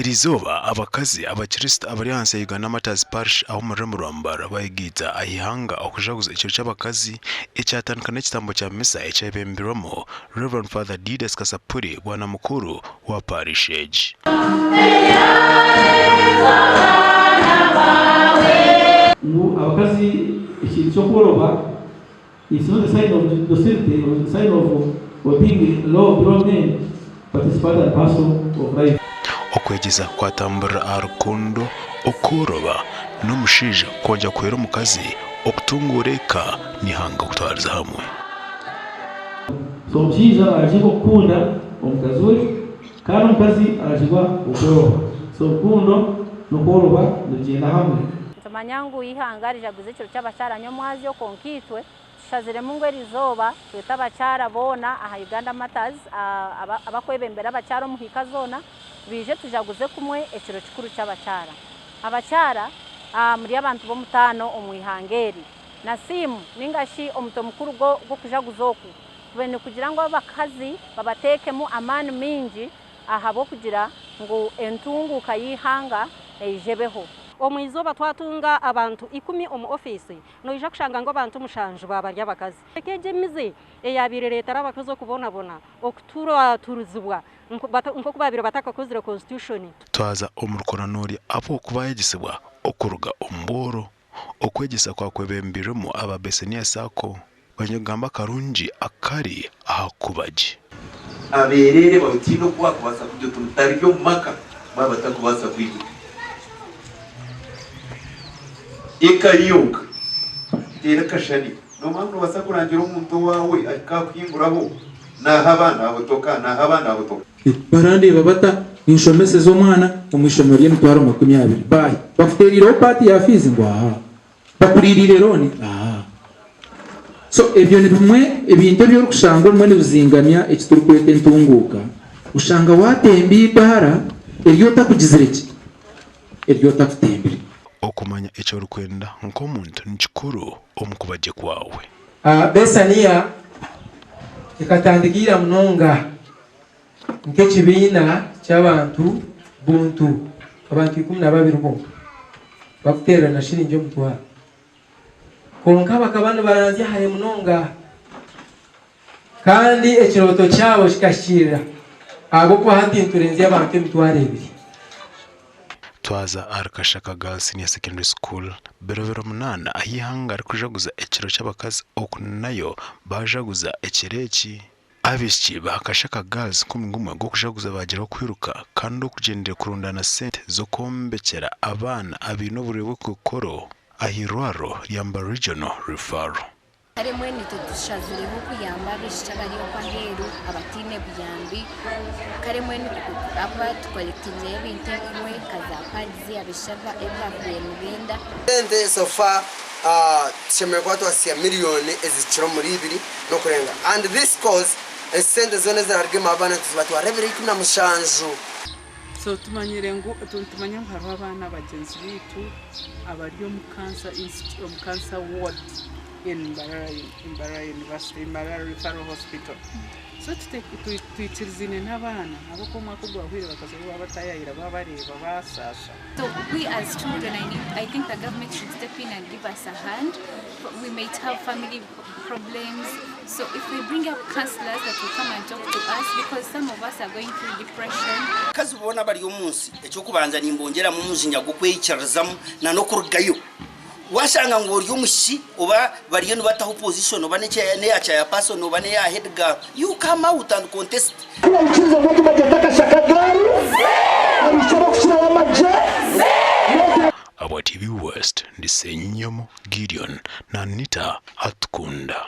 Eriizooba abakazi abakristo abari ahansi ya Uganda Martyrs Parish aho omu rurembo rwa Mbarara bayegaita aha ihanga okujaguza ekiro ky'abakazi ekyatandika n'ekitambo kya misa ekyebembirwemu Rev. Father Didas Kasapuri Bwana Mukuru wa Parish egi. Ngu abakazi ekintu ky'okworoba it's not a sign of docility or a sign of of being low below men but it's part and parcel of life. Okwegyesa kwatamburira aha rukundo, okworoba, n'omushaija kwongyera kuhwera omukazi okutunguura eka n'eihanga kutwariza hamwe. So omushaija aragibwa okukunda omukazi we kandi omukazi aragibwa okworoba. So rukundo n'okworoba nibigyenda hamwe. Nitumanya ngu eihanga rijaguza ekiro ky'abakyara nyomwazyo kwonka itwe tushaziremu ngu erizooba twete abakyara boona aha Uganda Matters abakwebembera abakyara omu hiika zoona baije tujaguze kumwe ekiro kikuru ky'abakyara. Abakyara muri abantu b'omutaano omu ihanga eri. Na siimu ninga shi omutwe mukuru gw'okujaguza oku kube nikugira ngu abakazi babateekemu amaani maingi ahabw'okugira ngu entunguuka y'eihanga eije ebeho. Omu izooba twatunga abantu ikumi omu ofiisi, noija kushanga ngu abantu mushanju baaba bari abakazi. Egi emize eyaabaire ereetera abakazi okubonabona, okuturaturizibwa nk'oku baabaire batakakozire constitution. Twaza omu rukoranori ahabw'okuba bayegyesibwa okuruga omu bworo. Okwegyesa kwakwebembirwemu aba Bethania Sacco banyakugamba akarungi akari aha kuba gye. Abeereere bawe tihaine oku waakubaasa kugira oti mutarya omu maka baaba batakubaasa kwiguta. Eka yonka teera akashani. Noomanya ngu noobaasa kurangira omuntu owaawe ahika aha kuhinguraho naahaba naahotoka, naahaba naahotoka. Barandeeba bata ninshomeseza omwana omu ishomero ry'emitwaro 20? Baahi bakuteereireho paati ya fiizi? Ngu ahaa. Bakuriiriire looni? Ahaa. So ebyo ni bimwe ebintu ebi orikushanga obumwe nibizingamya eki turikweta entunguuka. Oshanga waatemba eidaara eri otakugizire ki? Eri otakutembire. Okumanya eki orikwenda nk'omuntu ni kikuru omu kuba gye kwawe. Besania ekatandika ira munonga nk'ekibiina ky'abantu buntu, abantu 12 bonka bakuteerana shiringi omutwaro. Kwonka bakaba nibaranzya hare munonga kandi ekirooto kyabo kikahikiirira ahabw'okuba hati niturenzya abantu 2000. Twaza ahari Kashaka Girls Senior Secondary School biro munaana ahu eihanga ririkujaguza ekiro ky'abakazi oku nayo baajaguza ekiro eki. Abaishiki ba Kashaka Girls 11 gw'okujaguza baagira okwiruka kandi okugyenderera kurundaana sente z'okwombekyera abaana abaine oburwaire bw'ekookoro ah'eirwariro rya Mbarara Regional Referral. Kare mbwenu itwe tushazireho kuyamba abaishiki abari okwo aheeru abataine buyambi kare mbwenu ahakuba tukorekitingireyo ebintu ebimwe nka za pads abaishiki ebi baakubaire nibenda. Sente so far tushemereire kuba twasya miriyoni ezihikire omuri ibiri n'okurenga and this cause ezi sente zoona eziraruga abaana nituzibatwarira ebiro 17. So tumanyire ngu nitumanya ngu hariho abaana bagyenzi baitu abari omu cancer institute omu cancer ward in Mbarara Mbarara University Mbarara Referral Hospital. So twikirizaine n'abaana ahabw'okuba omwaka ogwahweire bakaza baabatayaayira baabareeba baasaasha. So we as children I need I think the government should step in and give us a hand we might have family problems so if they bring up counselors that will come and talk to us because some of us are going through depression. Abakazi boona abari omu nsi, eky'okubanza nimbongyeramu omujinya gw'okweyikiririzamu na n'okurugayo. Washanga ngu ori omushiki oba bariyo nibataho position oba n'eya chairperson oba n'eya head girl, you come out and contest. Abwa TV West, ndi Ssenyomo Gideon na Anita Atukunda.